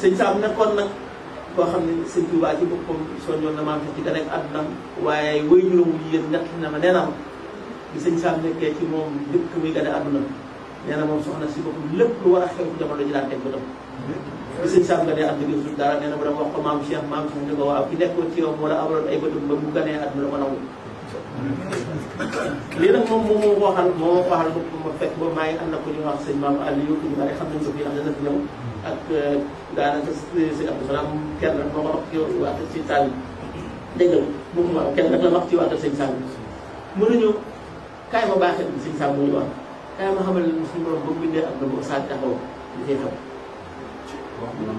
sëñ Saam nekkoon nag koo xam ne sëñ Tuubaa ci boppam soññoon na maam ci gane ak àdduna waaye way juróom jigéen ñett na ma nee na ma bi sëñ Saam nekkee ci moom dëkk muy gane àdduna nee na moom soxna si boppam lépp lu war a xew ci jamono ji daan teg bëtam bi sëñ Saam ganee àdduna gisul dara nee na mu dem wax ko maam Cheikh ne ko waaw ki nekkoon ci yow wala amaloon ay bëtum ba mu ganee àdduna la ko nangu lii nag moom moo waxal boppam ma fekk ba maa ngi am na ko ñu wax sëñ maam Aliou ñu bari xam nañ ko fii am na ñëw ak daanaka sëñ Abdou Salaam kenn rek moo ko wax ci waa ci taal yi dégg nga moom waaw kenn rek la wax ci waa sëñ Saam mënuñu kaay ma baaxee bi sëñ Saam moo ñu wax kaay ma xamal ne suñu borom ba mu bindee ak na bu saa taxaw li cay xew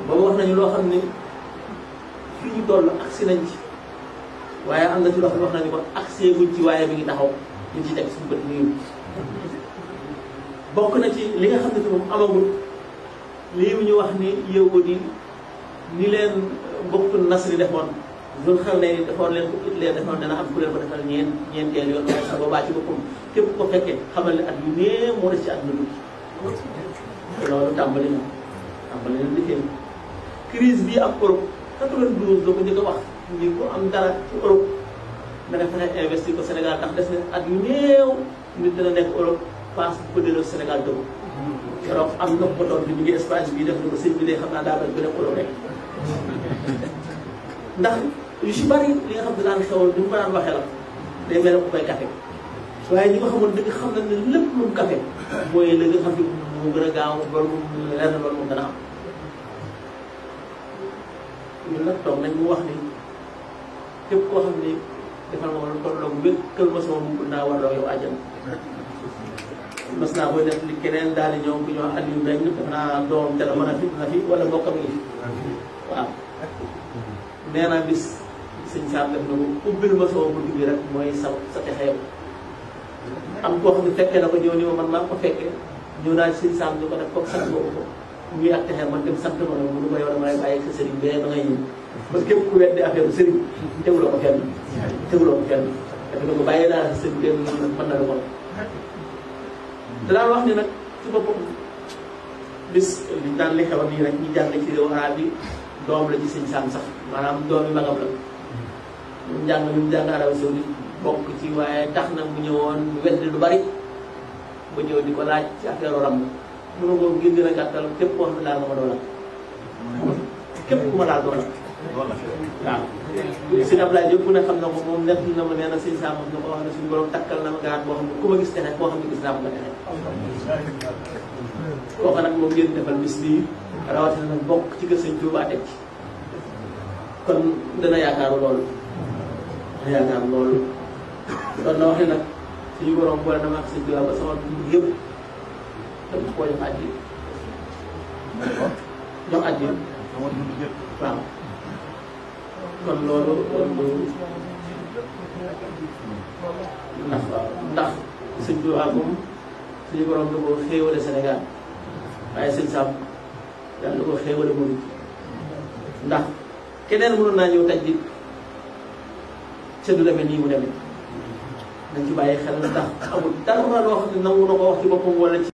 boobu wax nañu loo xam ne fii ñu toll agsi nañ ci waaye am na ci loo xam ne wax nañu ko agsi guñ ci waaye mi ngi taxaw ñu ci teg suñu bët nii bokk na ci li nga xam ne fi moom amagul lii mu ñu wax ni yahud yi ni leen bokk Nasri defoon Zul Qarnayni defoon leen ko Hitler defoon dana am ku leen ko defal ñeenteel yoon waaye sax boobaa ci boppam képp ko fekkee xamal ne at yu néew moo des ci àdduna bi loolu tàmbali na liggéey crise bii am Europe 92 la ko njëkk a wax ni ko am dara ci Europe nga ne fexe investir ko Sénégal ndax des na at yu néew nit dina nekk Europe passe bu ko delloo Sénégal dëgg keroog am na ko doon bi ñu ngi Espagne bii def na ko sëñ bi de xam naa daa bëgg nekk Europe rek ndax yu si bari li nga xam ne daan xewal du mu ko daan waxee la day mel ne ku koy café waaye ñi nga xamoon dëgg xam nañ ne lépp lu mu café mooy la nga xam ne mu gën a gaaw loolu moom leer na loolu moom dana am ñun nag toog nañ mu wax ni képp koo xam ni defal nga ma lu tolloog wékkal ma sama mbubb naa warloo yow àjjana mas naa koy def li keneen daal di ñëw ku ñëw Aliou Mbengue def naa doom te la mën a fi wala mbokkam yi waaw nee naa bis sëñ Saam def na ko ubbil ma sama bunt bi rek mooy sa texeew am koo xam ne fekkee na ko ñëw ni ma man maa ko fekkee ñëw naa sëñ Saam di ko def comme sant boobu ko muy ak texeer man dem sant ma ne mu ko yow dama lay bàyyi sa sëriñ bee ba ngay ñëw parce que képp ku weddi affaire sëriñ teguloo ko fenn dafa ne ko bàyyi naa sa sëriñ bee mën na la ko danaa wax ni nag ci boppam bis liñ daan li xew nii rek ñi jàng ci réew arab bi doom la ci sëñ Saam sax maanaam doom yi magam la ñu jàng Arabie Saoudite bokk ci waaye tax na mu ñëwoon weddi lu bari ba ñëw di ko laaj ci affaire ram mënu ko ngir gën a gàttal képp koo xam ne daal ma doon képp ku ma daal doon waaw sëñ Ablaye yëpp ne xam na ko moom nekk na ma nee na sëñ Saam na ko wax ne suñu borom takkal na ma gaat boo xam ne ku ma gis texe koo xam ne gis naa ko nga texe kooku nag moom ngeen defal bis bii rawatina nag bokk ci kër sëñ Tuubaa teg ci kon dana yaakaaru loolu kon na wax ne nag suñu borom boole na ma ak sëñ Tuubaa ba sama dund yëpp dama koo jox addi waaw kon loolu ndax sëñ Tuubaa moom suñu borom da ko xéewale Sénégal waaye sëñ Saam yàlla da ko xéewale moom ndax keneen mënoon naa ñëw taj di ca du demee nii mu demee nañ ci bàyyi xel ndax amul dara loo xam ne nangu na ko wax ci boppam wala ci